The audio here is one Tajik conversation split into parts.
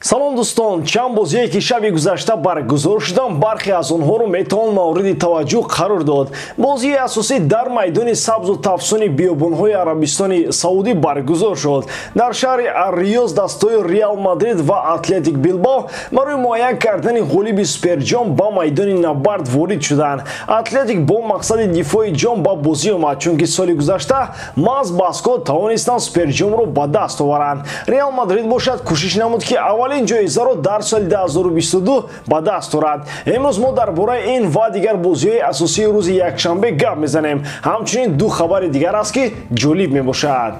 Салом дӯстон, чанд бозие ки шаби гузашта баргузор шуданд, бархе аз онҳоро метавон мавриди таваҷҷӯҳ қарор дод. Бозии асосӣ дар майдони сабзу тафсуни биёбонҳои Арабистони Саудӣ баргузор шуд. Дар шаҳри Ар-Риёз дастҳои Реал Мадрид ва Атлетик Билбао барои муайян кардани ғолиби суперҷом ба майдони набард ворид шуданд. Атлетик бо мақсади дифои ҷом ба бозӣ омад, чунки соли гузашта маҳз баско тавонистанд суперҷомро ба даст оваранд. Реал Мадрид бошад, кӯшиш намуд, ки аввалин ҷоизаро дар соли 2022 ба даст орад. Имрӯз мо дар бораи ин ва дигар бозиҳои асосии рӯзи якшанбе гап мезанем. Ҳамчунин ду хабари дигар аст, ки ҷолиб мебошад.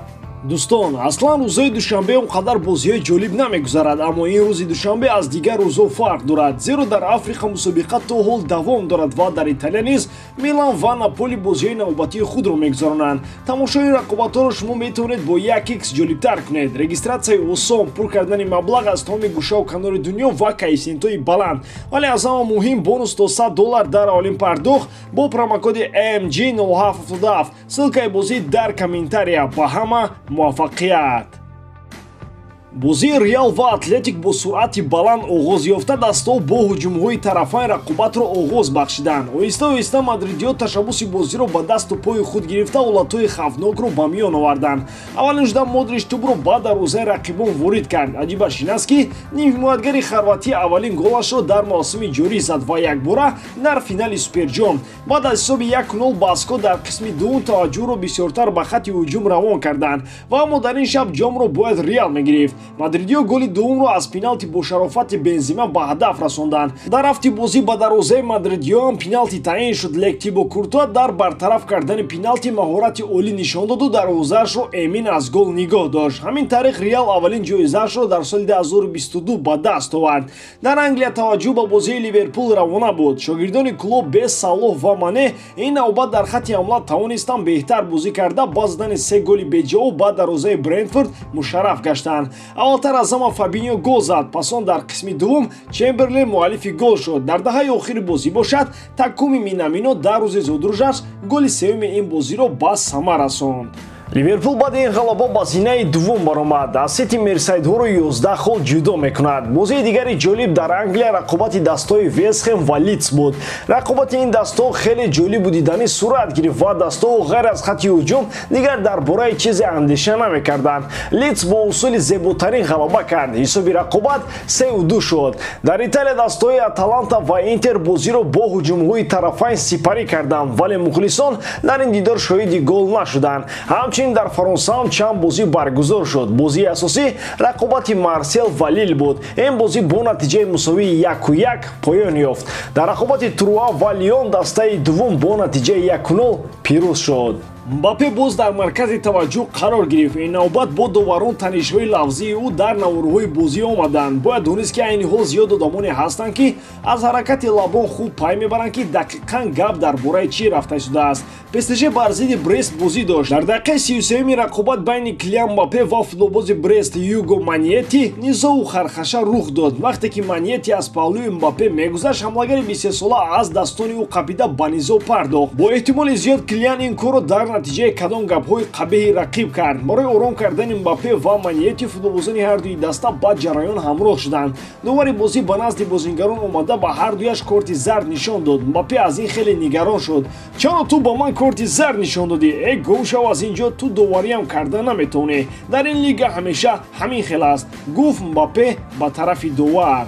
Дӯстон, аслан рӯзҳои душанбе он қадар бозиҳои ҷолиб намегузарад, аммо ин рӯзи душанбе аз дигар рӯзҳо фарқ дорад, зеро дар Африқа мусобиқа то ҳол давом дорад ва дар Италия низ Милан ва Наполи бозиҳои навбатии худро мегузаронанд. Тамошои рақобатҳоро шумо метавонед бо 1x ҷолибтар кунед. Регистратсияи осон, пур кардани маблағ аз тамоми гӯшаву канори дунё ва коэффисиентҳои баланд. Вале аз ҳама муҳим бонус то $100 дар аввалин пардохт бо промокоди MG0777. Ссылкаи бозӣ дар комментария. Ба ҳама муваффақият! Бозии Реал ва Атлетик бо суръати баланд оғоз ёфта, дастҳо бо ҳуҷумҳои тарафайн рақобатро оғоз бахшиданд. Оҳиста оҳиста мадридиҳо ташаббуси бозиро ба дасту пои худ гирифта, ҳолатҳои хавфнокро ба миён оварданд. Аввалин шуда Модрич тӯбро ба дарвозаи рақибон ворид кард. Аҷибаш ин аст, ки нимҳимоятгари хорватӣ аввалин голашро дар мавсими ҷорӣ зад ва якбора дар финали суперҷом. Баъд аз ҳисоби 1-0 баско дар қисми дуввум таваҷҷӯҳро бисёртар ба хатти ҳуҷум равон карданд ва аммо дар ин шаб ҷомро бояд Реал мегирифт. Мадридиҳо голи дуввумро аз пеналти бо шарофати Бензима ба ҳадаф расонданд. Дар рафти бозӣ ба дарвозаи мадридиҳо ҳам пеналти таъин шуд. Лек Тибо Куртуа дар бартараф кардани пеналти маҳорати олӣ нишон доду дарвозаашро эмин аз гол нигоҳ дошт. Ҳамин тариқ Реал аввалин ҷоизаашро дар соли 2022 ба даст овард. Дар Англия таваҷҷӯҳ ба бозии Ливерпул равона буд. Шогирдони клуб бе Салоҳ ва Мане ин навбат дар хатти ҳамла тавонистанд беҳтар бозӣ карда, ба задани се голи беҷавоб ба дарвозаи Брентфорд мушарраф гаштанд. Аввалтар аз ҳама Фабиньо гол зад, пас он дар қисми дуввум Чемберлен муаллифи гол шуд. Дар даҳаи охири бозӣ бошад, Такуми Минамино дар рӯзи зудружаш голи сеюми ин бозиро ба самар расонд. Ливерпул баъди ин ғалаба ба зинаи дуввум баромад. Аз Сити мерсайдҳоро 11 хол ҷудо мекунад. Бозии дигари ҷолиб дар Англия рақобати дастҳои Вестхэм ва Лидс буд. Рақобати ин дастҳо хеле ҷолибу диданӣ сурат гирифт ва дастҳо ғайр аз хатти ҳуҷум дигар дар бораи чизе андеша намекарданд. Лидс бо усули зеботарин ғалаба кард. Ҳисоби рақобат 3-2 шуд. Дар Италия дастҳои Аталанта ва Интер бозиро бо ҳуҷумҳои тарафайн сипарӣ карданд, вале мухлисон дар ин дидор шоҳиди гол нашуданд. Ҳамчунин дар Фаронса ҳам чанд бозӣ баргузор шуд. Бозии асосӣ рақобати Марсел ва Лил буд. Ин бозӣ бо натиҷаи мусовии 1-1 поён ёфт. Дар рақобати Труа ва Лион дастаи дуввум бо натиҷаи 1-0 пирӯз шуд. Мбаппе боз дар маркази таваҷҷӯҳ қарор гирифт. Ин навбат бо доварон танишҳои лафзии ӯ дар наворҳои бозӣ омаданд. Бояд донист, ки айни ҳол зиёд одамоне ҳастанд, ки аз ҳаракати лабон хуб пай мебаранд, ки дақиқан гап дар бораи чӣ рафта шудааст. ПСЖ бар зидди Брест бозӣ дошт. Дар дақиқаи 33-юми рақобат байни Килиан Мбаппе ва футболбози Брест Юго Маньети низову хархаша рух дод. Вақте ки Маньети аз паҳлӯи Мбаппе мегузашт, ҳамлагари 23-сола аз дастони ӯ қапида ба низо пардохт. Бо эҳтимоли зиёд Килиан ин корро дар натиҷаи кадом гапҳои қабеҳи рақиб кард. Барои ором кардани Мбаппе ва Маньети футболбозони ҳардуи даста ба ҷараён ҳамроҳ шуданд. Довари бозӣ ба назди бозингарон омада ба ҳардуяш корти зард нишон дод. Мбаппе аз ин хеле нигарон шуд. Чаро ту ба ман корти зард нишон додӣ? Э, гум шав аз ин ҷо, ту довариам карда наметавонӣ. Дар ин лига ҳамеша ҳамин хел аст, гуфт Мбаппе ба тарафи довар.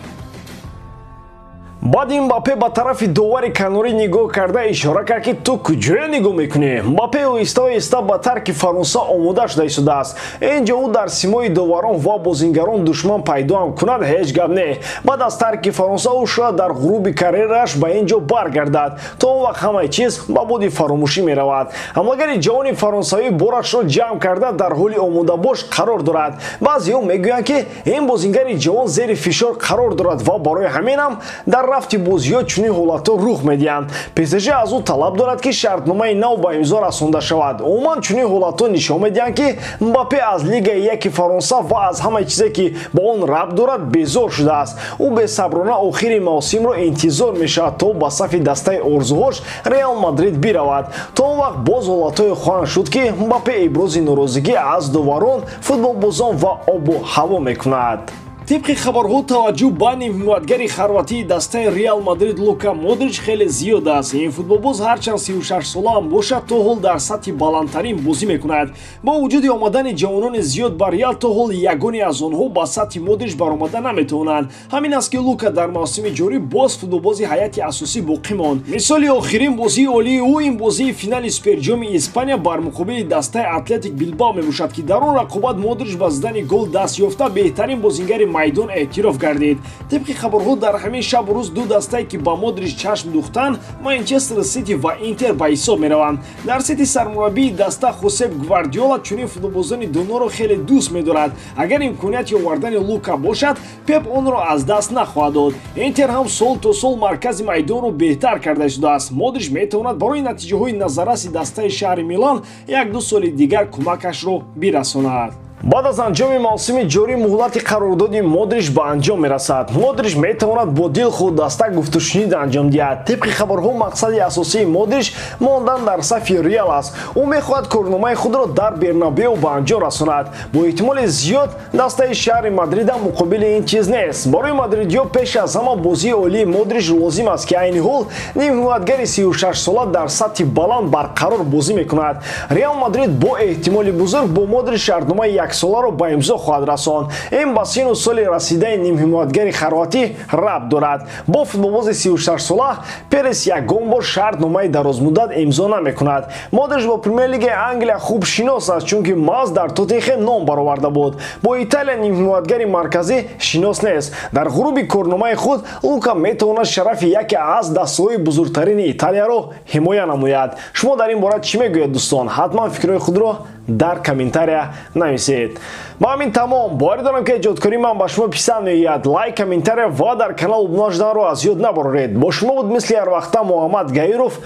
Баъд Мбаппе ба тарафи довари канорӣ нигоҳ карда ишора кард, ки ту куҷое нигоҳ мекунӣ? Мбаппе оҳиста оҳиста ба тарки Фаронса омода шуда истодааст. Ин ҷо ӯ дар симои доварон ва бозингарон душман пайдо ҳам кунад, ҳеҷ гап не. Баъд аз тарки Фаронса ӯ шояд дар ғуруби карьерааш ба ин ҷо баргардад. То он вақт ҳамаи чиз ба боди фаромӯшӣ меравад. Ҳамлагари ҷавони фаронсавӣ борашро ҷамъ карда дар ҳоли омодабош қарор дорад. Баъзеҳо мегӯянд, ки ин бозингари ҷавон зери фишор қарор дорад ва барои ҳамин ҳам дар рафти бозиҳо чунин ҳолатҳо рух медиҳанд. ПСЖ аз ӯ талаб дорад, ки шартномаи нав ба имзо расонда шавад. Умуман чунин ҳолатҳо нишон медиҳанд, ки Мбаппе аз Лигаи яки Фаронса ва аз ҳамаи чизе, ки ба он рабт дорад, безор шудааст. Ӯ бесаброна охири мавсимро интизор мешавад, то ба сафи дастаи орзуҳош Реал Мадрид биравад. То он вақт боз ҳолатҳое хоҳанд шуд, ки Мбаппе ибрози норозигӣ аз доварон, футболбозон ва обу ҳаво мекунад. Тибқи хабарҳо, таваҷҷӯҳ ба нимҳимоятгари хорватии дастаи Реал Мадрид Лука Модрич хеле зиёд аст. Ин футболбоз ҳарчанд 36 сола ҳам бошад, то ҳол дар сатҳи баландтарин бозӣ мекунад. Бо вуҷуди омадани ҷавонони зиёд ба Реал, то ҳол ягоне аз онҳо ба сатҳи Модрич баромада наметавонанд. Ҳамин аст, ки Лука дар мавсими ҷорӣ боз футболбози ҳайати асосӣ боқӣ монд. Мисоли охирин бозии олии ӯ ин бозии финали Суперҷоми Испания бар муқобили дастаи Атлетик Билбао мебошад, ки дар он рақобат Модрич ба задани гол даст ёфта, беҳтарин бозингари майдон эътироф гардид. Тибқи хабарҳо, дар ҳамин шабу рӯз ду дастае, ки ба Модрич чашм духтанд, Манчестер Сити ва Интер ба ҳисоб мераванд. Дар Сити сармураббии даста Хосеп Гвардиола чунин футболбозони доноро хеле дӯст медорад. Агар имконияти овардани Лука бошад, Пеп онро аз даст нахоҳад дод. Интер ҳам сол то сол маркази майдонро беҳтар карда шудааст. Модрич метавонад барои натиҷаҳои назарраси дастаи шаҳри Милан 1-2 соли дигар кӯмакашро бирасонад. Баъд аз анҷоми мавсими ҷорӣ муҳлати қарордоди Модрич ба анҷом мерасад. Модрич метавонад бо дилхоҳ даста гуфтушунид анҷом диҳад. Тибқи хабарҳо, мақсади асосии Модрич мондан дар сафи Реал аст. Ӯ мехоҳад корномаи худро дар Бернабеу ба анҷом расонад. Бо эҳтимоли зиёд дастаи шаҳри Мадрида муқобили ин чиз нест. Барои мадридиё пеш аз ҳама бозии олии Модрич лозим аст, ки айни ҳол нимҳимоятгари 36 сола дар сатҳи баланд барқарор бозӣ мекунад. Реал Мадрид бо эҳтимоли бузург бо Модрич шартномаи яксоларо ба имзо хоҳад расонд. Ин ба сину соли расидаи нимҳимоятгари хорватӣ рабт дорад. Бо футболбози 36 сола Перес ягон бор шартномаи дарозмуддат имзо намекунад. Модрич бо Премер-лигаи Англия хуб шинос аст, чунки маҳз дар Тоттенхем ном бароварда буд. Бо Италия нимҳимоятгари марказӣ шинос нест. Дар ғуруби корномаи худ Лука метавонад шарафи яке аз дастаҳои бузургтарини Италияро ҳимоя намояд. Шумо дар ин бора чӣ мегӯед, дӯстон? Ҳатман фикрҳои худро дар комментария нависед. Ба ҳамин тамом. Боварӣ дорам, ки эҷодкории ман ба шумо писанд меояд. Лайк, комментария ва дар канал обуна шуданро аз ёд набароред. Бо шумо буд мисли ҳар вақта Муҳаммад Гаиров.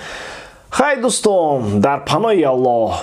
Хай, дӯстон, дар паноҳи Аллоҳ.